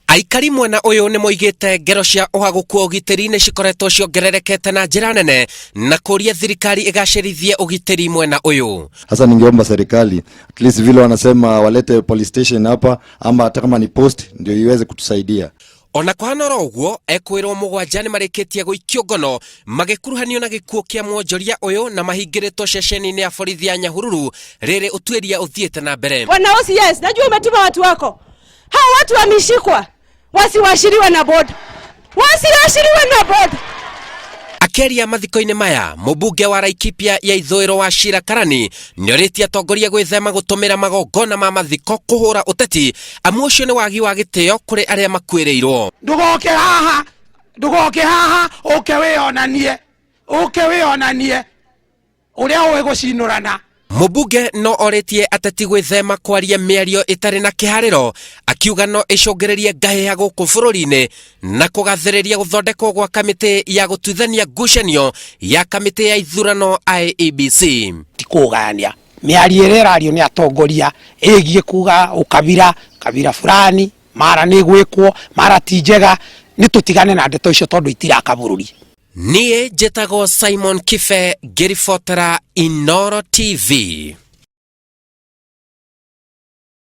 Aikari mwena ũyũ nĩ moigĩte ngero cia ũhagũku wa ũgitĩri nĩ cikoretwo ciongererekete na njĩra nene na kũria thirikari ĩgacĩrithie ũgitĩri mwena ũyũ. Sasa ningeomba serikali at least vile wanasema walete police station hapa ama hata kama ni post ndio iweze kutusaidia. Ona kũhana oro ũguo, ekwĩrwo mũgwanja nĩ marĩkĩtie gũikio ngono magĩkuruhanio na gĩkuũ kĩa mwonjoria ũyũ na mahingĩrĩtwo ceceni-inĩ ya borithi ya Nyahururu rĩrĩ ũtuĩria ũthiĩte na mbere. Bwana OCS, najua umetuma watu wako. Hao watu wameshikwa, wasiwashiriwe na boda, wasiashiriwe na boda. Akĩaria mathiko-inĩ maya, mũmbunge wa Laikipia ya ithũĩro wa Shira Karani nĩorĩtie atongoria gwĩthema gũtũmĩra magongona ma mathiko kũhũra ũteti, amu ũcio nĩ wagi wa gĩtĩo kũrĩ arĩa makuĩrĩirwo. Ndũgoke haha, ndũgoke haha, ũke wĩonanie, ũke wĩonanie ũrĩa ũĩ gũcinũrana. Mũmbunge no orĩtie ateti gwĩthema kwaria mĩario ĩtarĩ na kĩharĩro, akiuga no ĩcũngĩrĩrie ngahĩha gũkũ bũrũri-inĩ na kũgathĩrĩria gũthondekwo gwa kamĩtĩ ya gũtuithania ngucanio ya kamĩtĩ ya ithurano IEBC. Ti kũgayania mĩario ĩrĩa ĩrario nĩ atongoria ĩgiĩ kuga ũkabira kabira fulani mara nĩ gwĩkwo mara ti njega, nĩ tũtigane na ndeto icio tondũ itiraka bũrũri. Niĩ njĩtagwo Simon Kibe ngĩribotera Inooro TV.